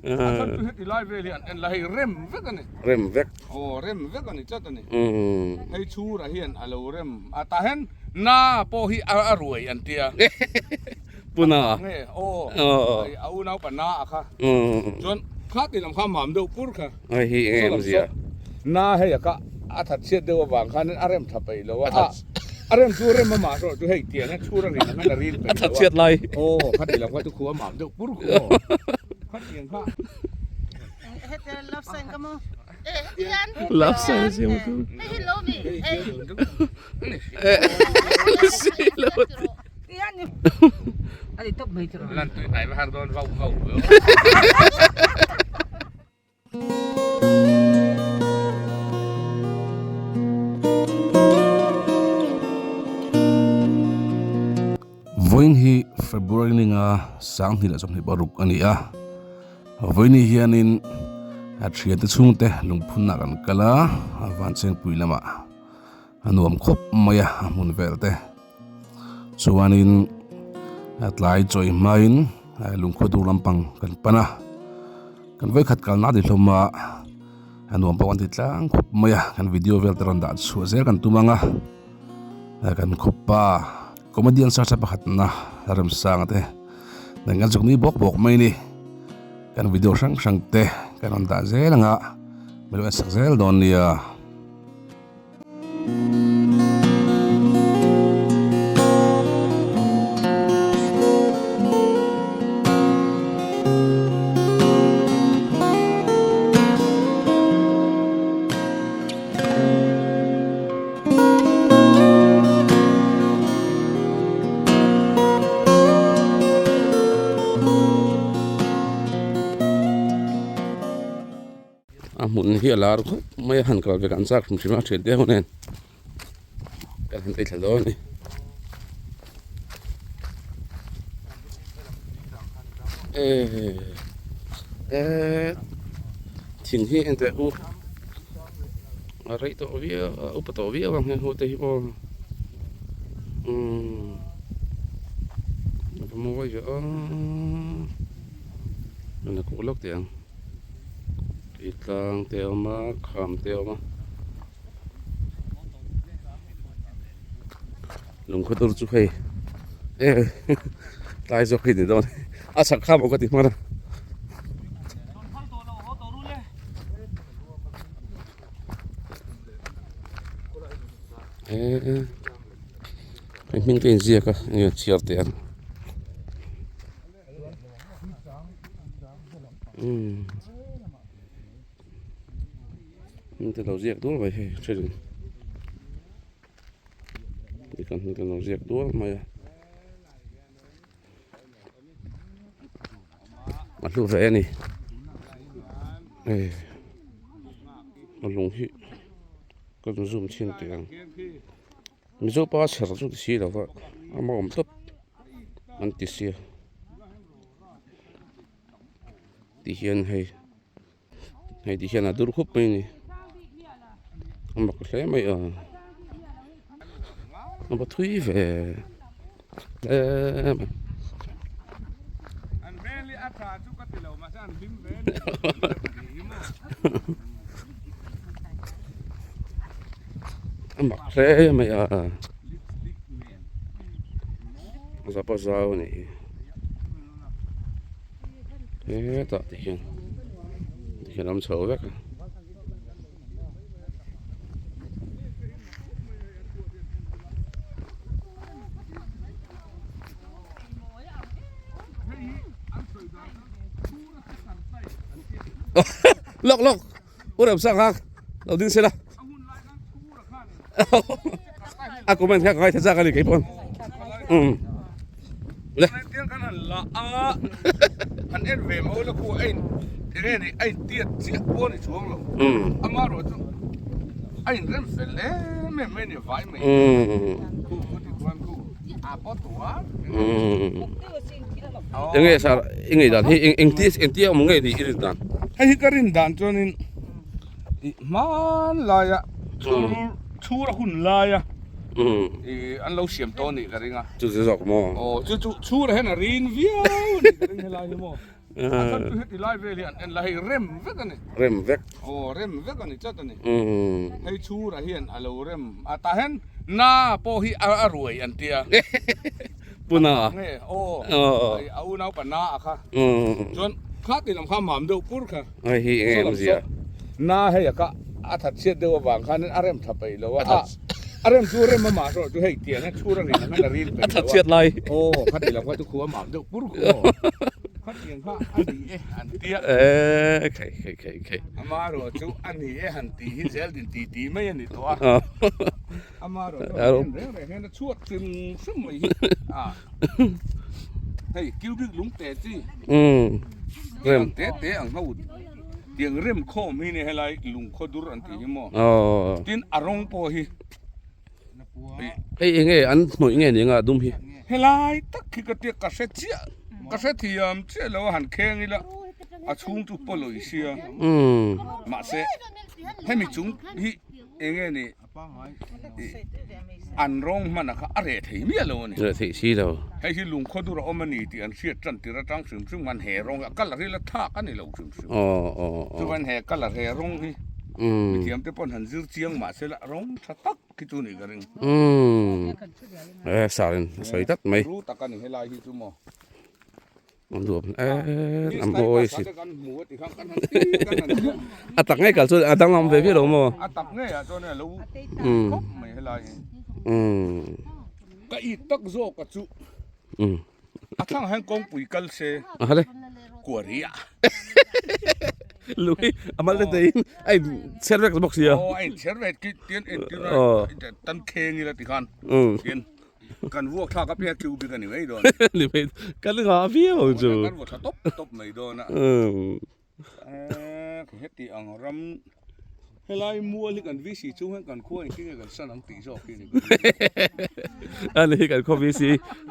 A chhan chu heti lai vel hi an en la hei rem vek a ni. Rem vek. Aw rem vek a ni tlat a ni. Hei chhurah hian a lo rem a tah hian na pawh hi a ruai an tia. Pu na. Nge aw a unaupa na a kha. Chuan kha ti lam kha mam deuh pur kha. Hei hi eng em zia. Na hei a kha a that chhiat deuh avang khanin a rem tha peih lo a. A rem chu rem a mah erawh chu hei tiang hian chhur a rin ang hian a rin peih lo a. A that chhiat lai. Aw kha ti lam kha chu khu a mam deuh pur khu aw. Kha tiang kha. Hete love sign ka maw? Love sign siam chu. Hei hi lo mi. Hei. Si lo. Ani top mai chu. Lan tui hnai va har dawn vau vau. Vawiin hi February ninga sanghnih leh 26 a ni a, vawiin hi hianin a thiante chhungte lungphunna kan kal a, Vanchengpui lamah a nuam khawp mai a, a hmun vel te chuanin a tlai chawi hmain lungkhua dur lampang kan pan a, kan vawikhat kalna a ni hlawm a, a nuam pawh kan ti tlang khawp mai a, kan video vel te rawn dah chhuah zel kan tum ang a, kan khawpa comedian search a pakhatna Remsanga te nen kan zuk nui bawk bawk mai a ni, kan video hrang hrang te kan rawn dah zel ang a, min lo en sak zel dawn nia. A hmun hi a lar khawp mai a han kal ve kan chak hrim hrim a thian te ho nen kan han ei thla dawn a ni. Eh thing hi en teh u a rei tawh viau a upa tawh viau ang heng ho te hi aw umm a va mawi ve aw a kuk lawk teh ang. Tui tlang te a awm a kham te a awm a lungkhaw tur chu hei e tlai zawk hi ni dawn a chhak kha maw ka ti hman a. E hming te inziak a enge chhiar teh ang. Hming te lo ziak dual mai hei then in hming te lo ziak dual mai a a hlu ve a ni hei a lung hi ka zoom chhin teh ang. Mizo pa chher chu ti si lo va a mawm tawp an ti sia ti hian hei hei ti hian a dur khup mai a ni a mak hle mai a a va thui ve hle mai. A mak hle mai a zapa zau a nih hi hetah te hian tikhian a awm chho vek a. Lawk lawk u rem sang kha lo ding se la a comment kha ka ngaithla chak a ni kei pawn um le an en ve mo la khu a in enge ni a in tiat chiah pawh a ni chuang lo ama erawh chu a in rem fel em em mai a ni vai mai khu khu ti chuan khu a pawh tua Enge sar i ngei dan hi eng eng ti eng tia awm ngei ni i rin dan. Hei hi ka rin dan chuanin i hmanlaia chhur chhur a hun laia i an lo siam tawh a nih ka ring a. Chu chu zawk maw? Aw chu chu chhurah hian a rin viau a nih ka ring helai hi maw. A chhan chu heti lai vel hi an en la hei rem vek a ni. Rem vek. Aw rem vek a ni tlat a ni. Hei chhura hian a lo rem a tah hian na pawh hi a ruai an tia. Pu na. Nge aw a unaupa na a kha. Chuan kha ti lam kha mam deuh pur kha. Hei hi eng em zia. Na hei a ka a that chhiat deuh avang khanin a rem tha peih lo a. A rem chu rem a mah erawh chu hei tiang hian chhur a rin ang hian a ril peih lo a. A that chhiat lai. Aw kha ti lam kha chu khu a mam deuh pur khu aw. Khatiang kha a ni e an tia. Eee khei khei khei khei. Amaherawh chu a ni e han tih hi zel din ti ti mai a ni tawh a. Amaherawh chu an en reng reng hian a chhuat hrim hrim mai hi a. Hei cubic lung te chi. Rem. Te te ang ho tiang rem khawm hi ni helai lung khaw dur an tih hi maw. Tin a rawng pawh hi. Hei enge an hnawih nge ni anga dum hi. Helai tak khi ka tia ka hre chiah ka hre thiam chiah lo a han kheng ila a chhung chu pawlawih sia mahse hemi chung hi enge ni an rawng hman a kha a reh thei miah lo a ni. Reh theih si lo. Hei hi lungkhaw dur a awm a ni tih an hriat tan tir atang hrim hrim khan he rawng hi a colour hi la thlak a ni lo hrim hrim. Chuan he colour he rawng hi mithiam te pawn han zir chiang mahse la rawng tha tak khi chu nih ka ring. E sarin a sawi tlat mai. Ru tak a ni helai hi chu maw. An duh e an mawi si. A tak ngei kal chuan a danglam ve viau lo maw. A tak ngei ah chuan a lo khawp mai helai hi. Ka it tak zawk a chu. A thlang hian kawngpui kal se kuari a. Lui a mal te teiin a in chher vek bawk sia. Aw a in chher vek khi tian entir a tan kheng ila tikhan tian kan vuak thlak apiang chu bik a ni mai dawn. Ni mai kan ngah viau ang chu. Kan vuak thla tawp tawp mai dawn a. Heti ang ram helai mual hi kan VC chung hian kan khua engtin nge kan san ang tih zawk hi ni. A ni kan khaw VC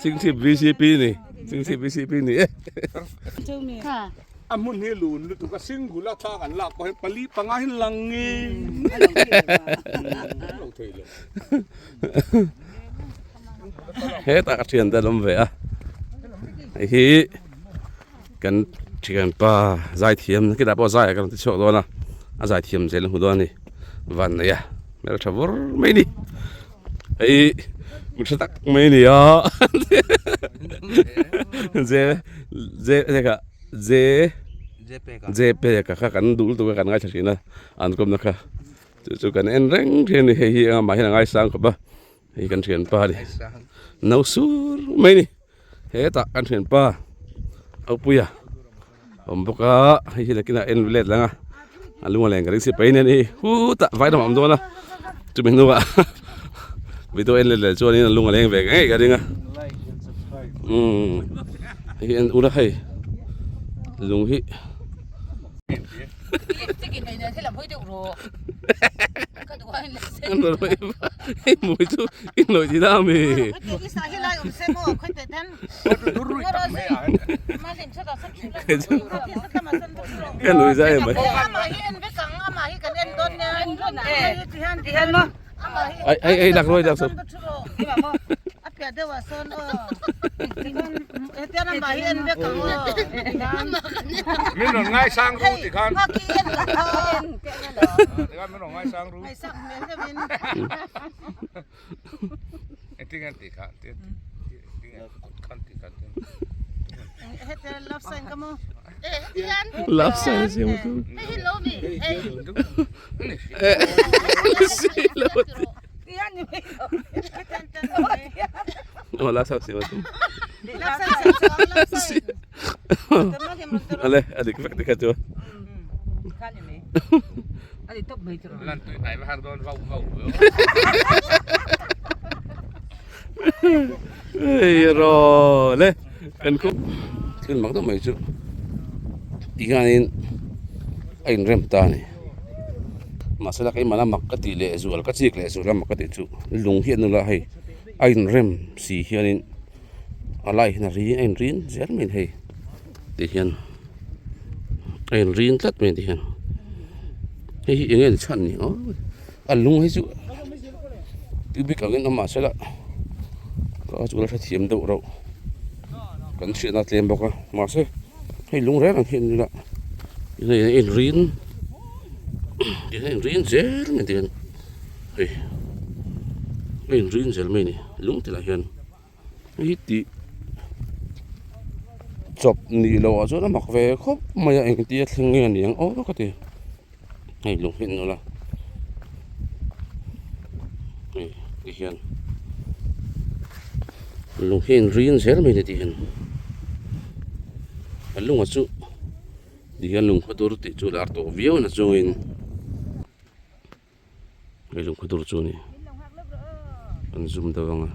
Chingchhip VCP ni Chingchhip VCP ni e. A hmun hi lun lutuk a single a thla kan lak pawh hian pali panga hi lang nge lo thei lo. Hetah ka thian te an awm ve a hei hi. Kan thianpa zaithiam nakitah pawh zai ah ka rawn ti chhuak dawn a, a zaithiam zel a hmu dawn a ni vanneih a hmeltha vur mai a ni hei mi tha tak mai a ni a je je enge je je pek a kha kan duh lutuk a kan ngaithla thin a an kawmna kha chu chu kan en reng thin a ni hei hi amah hian a ngaisang khawp a hei kan thianpa a ni no sur mai a ni. Hetah kan thianpa Aupuia awm bawk a hei hi nakinah en let lang a a lung a leng ka ring si pain a ni hutah vai lamah a awm dawn a chumi hnuah video en let leh chuanin a lung a leng ve ngei ka ring a umm hei hi en ula hei lung hi. Hei mui chu i hnawih tih na ami? Ka nui zai em mai. Ai ai ai lak ruai lak saw. Min rawn ngaisang ru ti khan. Tikhan min rawn ngaisang ru. Engtin nge an tih kha? Kut khan tih kha. Love sign a siam tu. Oh, love sign siam tu. Ale, a dik vek tikha chu. Lan tui hnai va har dawn vau vau. Hei ro le kan khup thil mak deuh mai chu tikhianin a inrem ta a ni mahse la keimahna mak ka tih leh zual ka chik leh zual a mak ka tih chu lung hi a nula hei a inrem si hianin a lai hian a ring a inring zel mai a ni hei tihian a inring tlat mai a ni tihian hei hi eng nge ni chhan ni aw a lung hi chu tui bik angin awm mahse la ka chu la hrethiam deuh reuh kan hriatna a tlem bawk a mahse. Hei lung reng ang hi an ila hei a inrin a inrin zel mai tihian hei a inrin zel mai a ni lung te lah hian hei hi tih chawp nih loh ah chuan a mak ve khawp mai a engtia thleng nge a ni ang aw ka ti hei lung hi an nawlh a hei tihian lung hi a inrin zel mai a ni tihian a lunga chu tihian lung khaw dur tih chu lar tawh viau na chungin hei lung khaw dur chu a ni an zoom deuh ang a.